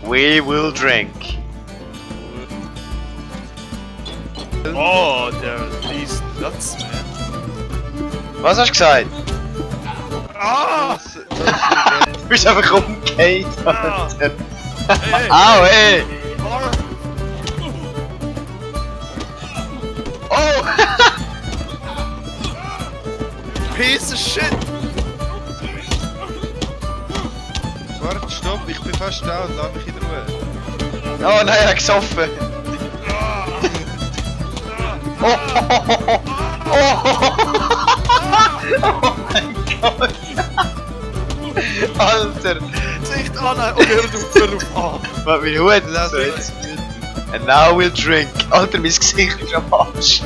We will drink. Oh, these nuts, man. Was hast du gesagt? Ah! Du bist einfach umgekehrt. Ah. Hey. Au, ey! Ah. Oh! Piece of shit! Warte, stopp, ich bin fast da und lass mich in Ruhe. Oh nein, er hat gesoffen! Oh! Oh! Oh mein Gott! Alter! Sicht an! Oh, hör auf! Ah. Was mein Hut Lass so mich jetzt? And now we'll drink! Alter, mein Gesicht ist am Arsch!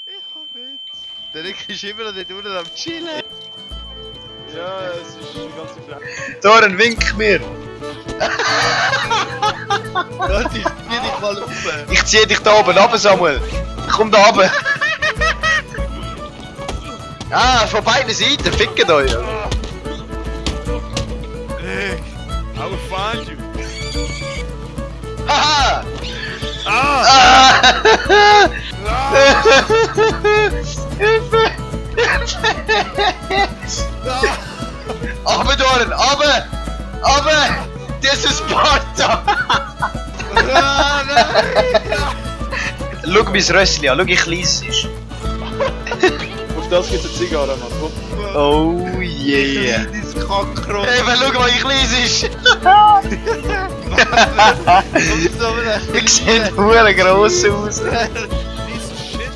Ich hab jetzt. Der Nick ist immer noch nicht unten am Chillen. Ja, es ist ganz schön. Doran, wink mir! Warte, ich zieh dich mal rauf. Ich zieh dich da oben runter, Samuel! Komm da runter! Ah, von beiden Seiten, fickt euch! Nick, I will find you. Haha! Ah! Ah! Ah! Aber Doran, aber! Aber! Das ist Sparta! Ah, nein! Schau mein Rössli an, schau wie klein es ist. Auf das gibt es eine Zigarre, Mann. Komm. Oh yeah! Dein Kackrohr. Eben, schau mal wie klein es ist! Ich sehe hure gross aus! Piece of shit.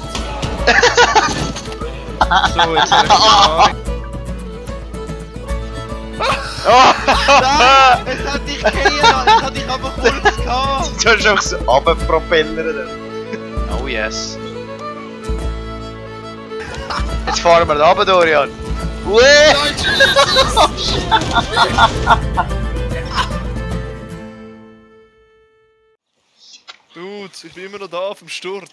So, jetzt hab ich Oh! Es hat dich gehen, ich hab dich aber kurz gehabt. Du hast auch so runterpropellern. Oh yes. Jetzt fahren wir da runter, Dorian. Ueh! Dude, ich bin immer noch da auf dem Sturz.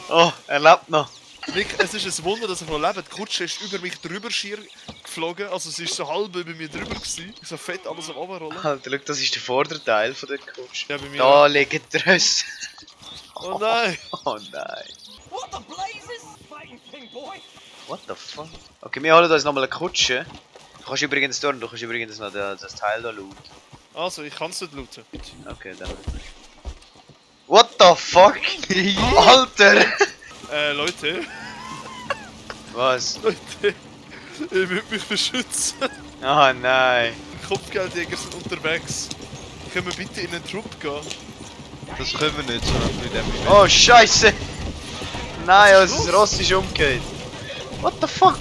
Oh, er lebt noch. Nick, es ist ein Wunder, dass er noch lebt. Die Kutsche ist über mich drüber schier geflogen, also sie ist so halb über mir drüber gewesen. So fett alles am Runterrollen. Alter, schau, das ist der vordere Teil von der Kutsche. Ja, bei mir Da auch. liegen die Rösse. Oh nein! Oh nein. What the blazes? Fighting thing, boy. What the fuck? Okay, wir holen uns nochmal eine Kutsche. Du kannst übrigens noch das Teil da looten. Also, ich kann es nicht looten. Okay, dann. What the fuck? Alter! Leute. Was? Leute. Ich will mich beschützen. Oh nein. Die Kopfgeldjäger sind unterwegs. Können wir bitte in den Trupp gehen? Das können wir nicht, sondern mit dem. Oh Scheiße! Nein, Was ist unser los? Ross ist umgekehrt. What the fuck?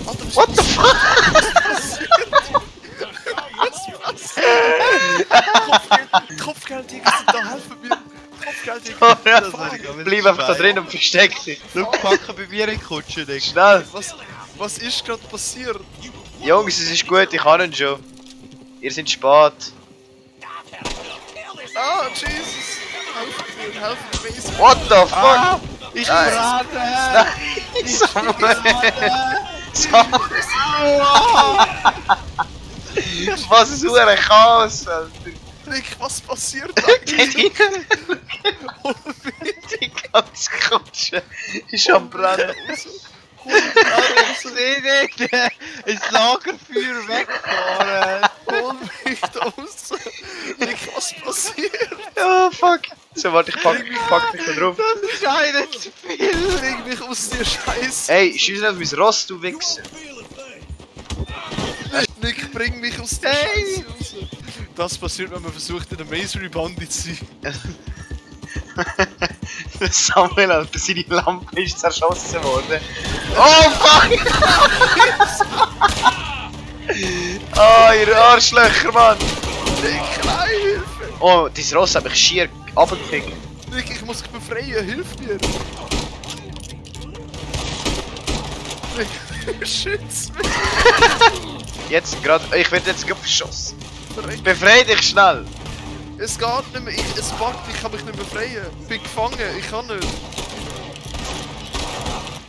Alter, was What the fuck? Kopfgeldjäger sind da, helfen mir! Kopfgeldjäger! Dorian, soll ich aber bleib einfach da schweigen. drin und versteck dich. Schau, packen bei mir in die Kutsche, Nick. Schnell! Was ist gerade passiert? Jungs, es ist gut, ich kann ihn schon. Ihr seid spät. Ah, Jesus! Helfen mir! What the fuck? Ah, ich Nein. brate! Samuel! Was ist so ein Chaos, Alter? Nick, was passiert eigentlich? Die ganze Kutsche ist am Brennen. Seh nicht! Ins Lagerfeuer wegfahren! Hol mich da raus! Nick, was passiert? Oh fuck. So, warte, ich pack dich da drauf. Das ist einer zu viel! Bring mich aus der Scheiße! Ey, schieß nicht auf mein Ross, du Wichser. Nick, bring mich aus der Hey! Scheiße raus! Das passiert, wenn man versucht, in der Masonry Bandit zu sein. Samuel, Alter, seine Lampe ist zerschossen worden. Oh fuck! Oh, ihr Arschlöcher, Mann! Nick, nein, Hilfe! Oh, dein Ross hat mich schier abgekickt. Nick, ich muss dich befreien, hilf mir! Nick, schütz mich! Jetzt gerade, ich werde jetzt gerade verschossen. Verreck. Befrei dich schnell! Es geht nicht mehr, es packt, ich kann mich nicht befreien. Ich bin gefangen, ich kann nicht.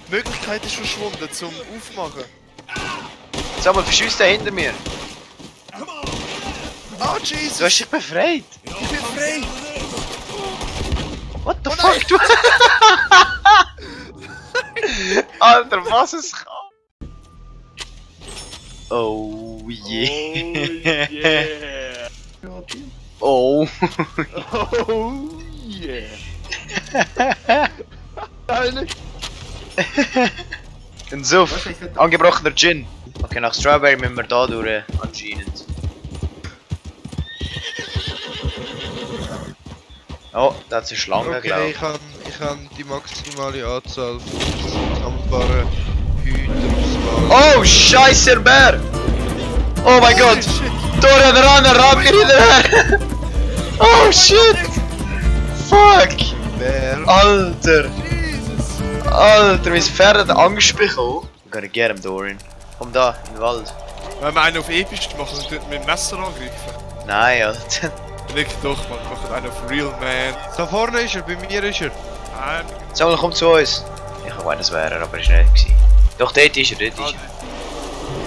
Die Möglichkeit ist verschwunden zum Aufmachen. Sag mal, verschießt der hinter mir. Ah, Jesus! Du hast dich befreit. Ich bin frei! What the fuck, du? Alter, was ist kann? Oh yeah. Yeah! Oh. Oh yeah! Ein Suff. Angebrochener Gin. Okay, nach Strawberry müssen wir da durch, anscheinend. Oh, das ist eine Schlange, Okay, glaube ich kann die maximale Anzahl von zusammenbaren Hüten auswählen. Oh, scheiße, der Bär! Oh mein Gott! Dorian, ran mir hinterher! Oh shit! Fuck! Bär. Alter! Jesus! Alter, mein Pferd hat Angst bekommen. I'm gonna get him, Dorian. Komm da, in den Wald. Wenn wir einen auf episch machen, dann tun wir mit dem Messer angreifen. Nein, Alter. Nicht doch, man macht einen auf real man. Da vorne ist er, bei mir ist er. Nein, Samuel, komm zu uns. Ich hab einen wäre, aber ist nicht gewesen. Doch, dort ist er, dort ist er.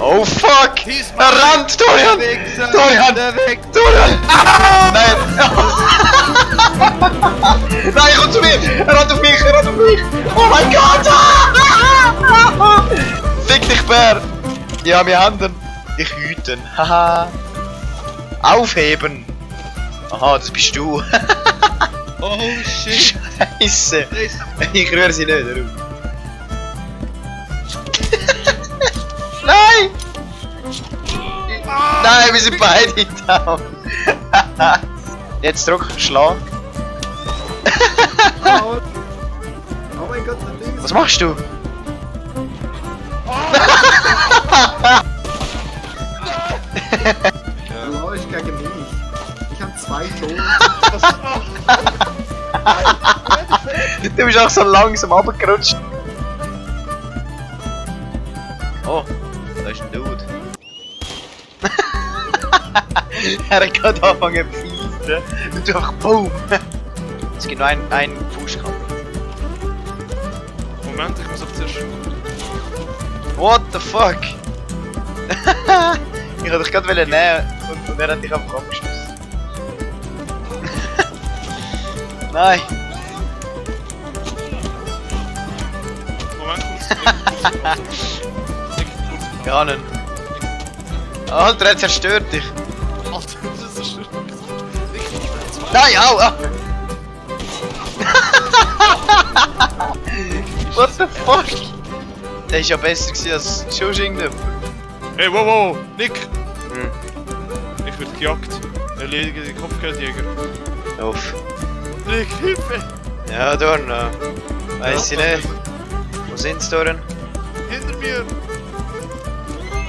Oh fuck! He's Er rennt, Dorian! Dorian! Der weg! Dorian! Nein! Nein, komm zu mir! Er rennt auf mich! Er rennt auf mich! Oh mein Gott! Fick dich, Bär! Ja, wir haben ihn. Ich hüte ihn. Haha. Aufheben! Aha, das bist du. Oh shit! Scheisse! Ich rühre sie nicht, darum. Nein! Nein, wir sind beide down. Jetzt drück, schlag. Oh mein Gott, das Ding ist. Was machst du? Du läufst gegen mich. Ich hab 2 Tore. Du bist auch so langsam runtergerutscht. Oh, da ist ein Dude. Er hat gerade angefangen zu pfeifen. Und du einfach BOOM! Es gibt nur einen Fußkampf. Moment, ich muss auf zuerst. What the fuck? Ich wollte dich gerade nehmen und er hat dich einfach abgeschossen. Nein! Moment, kurz. Gar nicht. Alter, er zerstört dich. Alter, das ist schön. Nein, au! Au. What the fuck? Der ist ja besser gewesen als Schuschingner. Hey, wow, wow, Nick! Hm. Ich werde gejagt. Erledige den Kopfgeldjäger. Auf. Nick, Hilfe! Ja, Dorn. Weiss ich nicht. Wo sind's, Dorn? Hinter mir!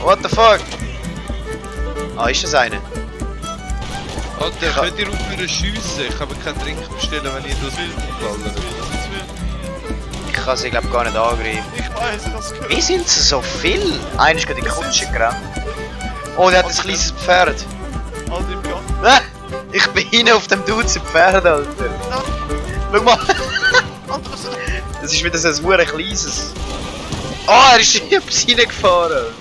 What the fuck? Ah, ist das eine? Alter, könnt ihr aufhören schiessen? Ich kann mir keinen Trink bestellen, wenn ich das will. Ich kann sie glaub gar nicht angreifen. Ich weiß, ich hab's gehört. Wie sind sie so viel? Einer ist gerade in die Kutsche gerannt. Oh, der hat ein kleines Pferd. Alter, im Garten. Ich bin hinten auf dem Dude Pferd, Alter. Schau mal. Alter, was ist Das ist wieder so ein hure kleines. Oh, er ist in etwas reingefahren.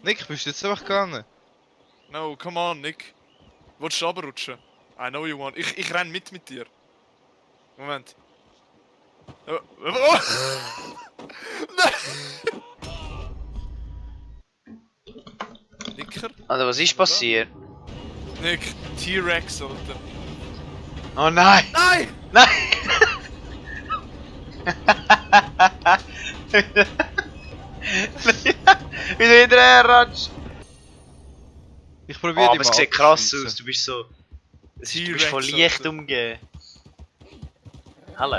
Nick, bist du jetzt einfach gegangen? No, come on, Nick. Willst du runterrutschen? I know you want. Ich renn mit dir. Moment. Oh. Oh. Nein! Nicker? Also, was ist passiert? Nick, T-Rex, Alter. Oh nein! Nein! Nein! Wie du hinterher rennst! Ich probiere Oh, die aber es mal sieht krass abzuschiessen. aus, du bist so. Du bist T-Rex, von Licht Alter. umgeben. Hallo.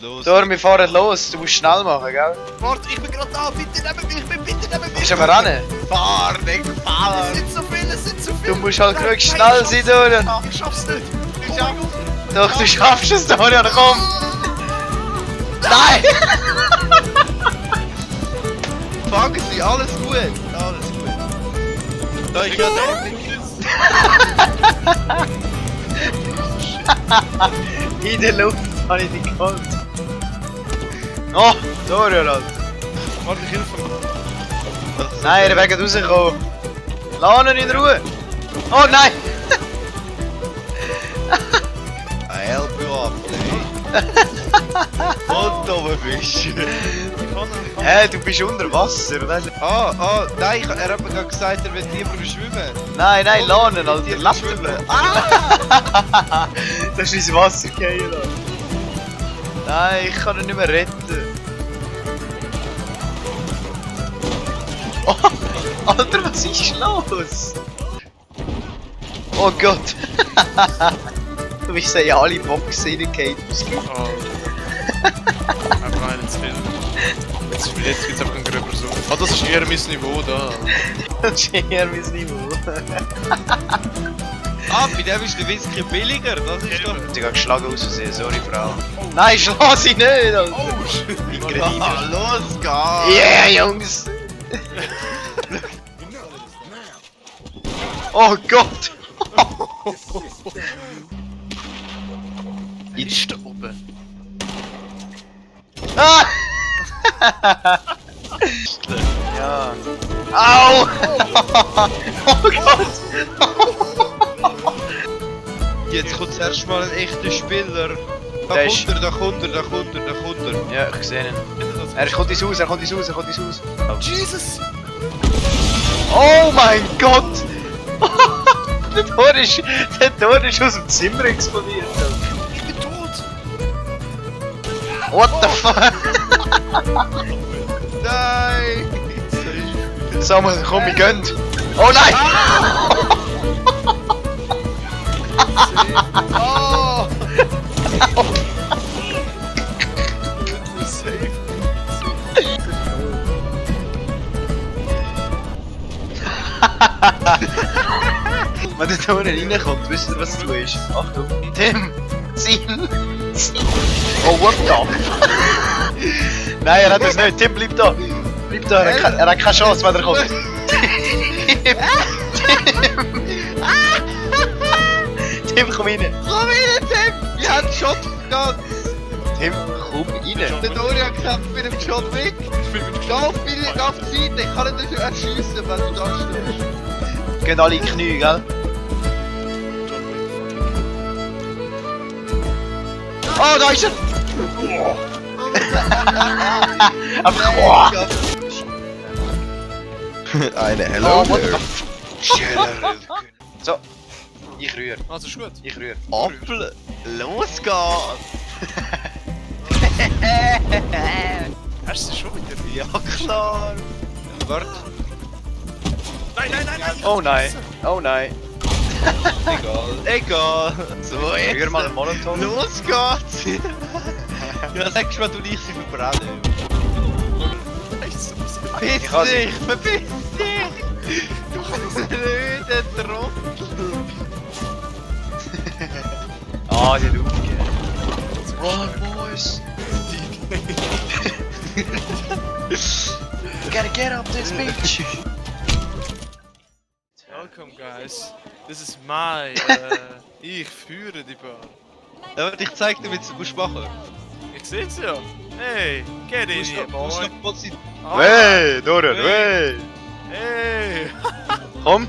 Los. Dor, wir fahren los, du musst schnell machen, gell? Warte, ich bin gerade da, bitte neben mich, bitte neben mich! Sollen wir rennen? Fahr, Nick, fahr! Es sind so viele, es sind so viele! Du musst halt Nein, genug nein, schnell ich sein, schaff's Dorian! nicht. Ich schaff's nicht! Ich schaff's nicht! Doch, du schaffst es, Dorian, komm! Nein! Fangen Sie, alles gut! Alles gut. Da, ich hatte auch nicht. In der Luft, habe ich dich geholt. Oh, Dorian, Alter. Warte, ich helfe ihm. Nein, er wäre rausgekommen. Lass ihn in Ruhe. Oh nein! I help you up, und oben Fisch. Hä, du bist unter Wasser, oder? Nein, er hat mir gerade gesagt, er will lieber schwimmen. Nein, nein, lass ihn, Alter. Lass ihn. schwimmen. Das ist ins Wasser gefallen, Alter. Nein, ich kann ihn nicht mehr retten. Oh, Alter, was ist los? Oh Gott. Du bist ja alle Boxen reingefallen. Oh. Einfach einen zu viel. Jetzt geht's einfach ein gröber so. Oh, das ist eher mein Niveau da. Das ist eher mein Niveau. Bei dem ist der Whisky billiger, das ist doch... Sie hat geschlagen aus Versehen, sorry Frau. Nein, schlag sie nicht! Alter. Oh shit! Los geht's! Yeah, Jungs! Oh Gott! Ist da oben? Ah! Ja. Au! Oh Gott! Jetzt kommt zuerst mal ein echter Spieler. Da Der ist- kommt er. Ja, ich sehe ihn. Er kommt ins Haus, er kommt ins Haus. Jesus! Oh mein Gott! Der Tor ist aus dem Zimmer explodiert. Ich bin tot! What the fuck? Nein! Samuel, komm, wir gehen! Oh nein! Oh! Wenn der Tor reinkommt, wisst ihr, was du ist? Achtung! Tim! Ziehen! Oh, what the? Nein, er hat das nicht! Tim, bleib da! Bleib da, er hat keine Chance, wenn er kommt! Tim, komm rein! Komm rein, Tim! Wir haben Shot gegangen! Tim, komm rein! Der Dorian kämpft mit dem Shot weg! Geh auf die Seite, ich kann nicht erschießen, wenn du da stehst. Gehen alle in die Knie, gell? Oh, da ist er! Einfach, boah! Eine Oh, what the f... So, ich rühre, Also ist gut. ich rühre. Apfel, los geht's! Hast du sie schon wieder? Ja klar! Warte, Nein! Oh nein, oh nein. egal! So, Rühr mal einen Molotov. Los geht's! Ja, sagst du mal, du nicht sie verbrennen. Ich kann Verpiss dich! Verpiss dich! Du blöder Trottel! Ah, die hat aufgegeben. Run, boys! We gotta get up this bitch! Welcome guys. This is my... ich führe die Bar. Ja, warte, ich zeig dir, wie du es machen musst. Ich seh's ja. Hey, get in here, Du musst boy. noch positiv. Wey, Dorian, wey! Hey! Komm!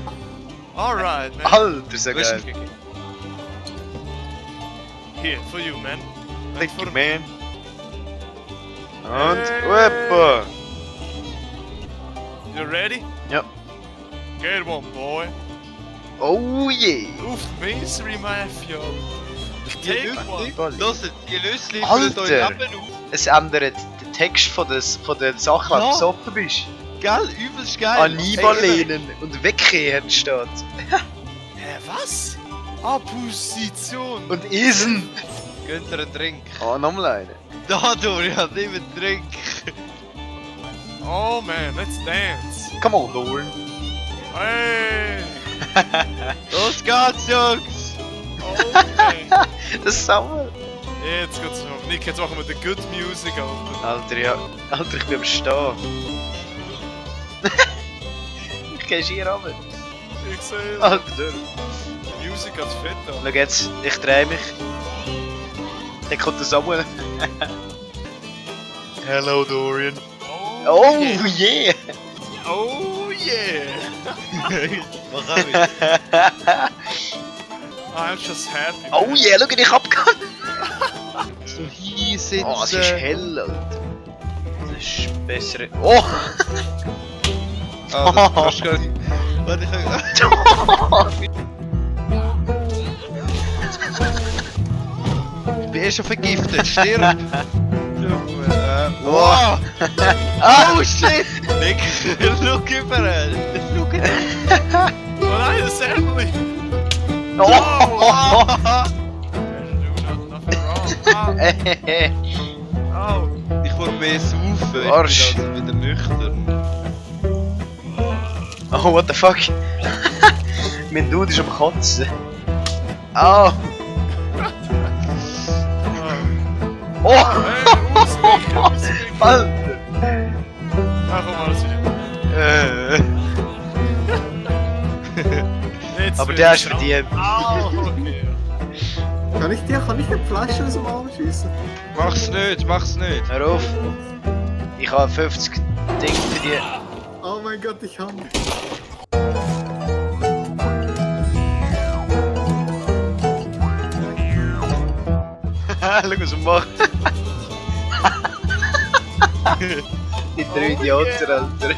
Alright, man. Alter, so Wo ist geil! Here, for you, man. Thank you, man! Und, Hey. Weppa! You ready? Ja. Get one, boy. Oh yeah! Auf die Misery Mafia. Die Take Lüsli, one. los, die Lüsli Alter. füllen euch Leben auf. Es ändert den Text von der Sache, wenn du Ja. besoffen bist. Gell, übelst geil. Annibal lehnen und wegkehren steht. Hä, was? Opposition. Und Isen! Gönnt ihr einen Drink? Oh, nochmal einen. Da, Dorian, nimm einen Drink. Oh man, let's dance. Come on, Lord. Hey. Los geht's, Jungs. Okay. Das ist sauer. Jetzt geht's noch. Nick, jetzt machen wir die Good Music, Alter. Alter, ja. Alter, ich bin am Stehen. Ich geh schier runter. Ich sehe. Alter, Die Musik hat fett, schau Alter. jetzt. Ich dreh mich. Der kommt der Samuel. Hello Dorian. Oh yeah! Oh yeah! Was auch ich? I'm just happy. Oh man. yeah, schau, ich abgegangen! So hinsitzen. Oh, es ist hell, Alter. Das ist bessere. Oh! Ah, das kannst du gar nicht. Warte, ich bin eh schon vergiftet, stirb! Wow! Ah! Oh shit! Nick, schau über! Schau Oh nein, das ist Emily! Oh! Oh! Ich will mehr saufen, Arsch. ich bin also wieder nüchtern. Oh, what the fuck? Mein Dude ist am Kotzen. Oh! Oh! Hey, ausweichen, ausweichen! Alter! Ah, komm mal, das Jetzt Aber will der ich ist verdient. Au, okay. Kann ich die Flasche aus dem Arm schiessen? Mach's nicht! Hör auf! Ich habe 50 Dinge verdient. Oh mein Gott, ich hab. Schau, was er macht. Die drei Idioten, Alter.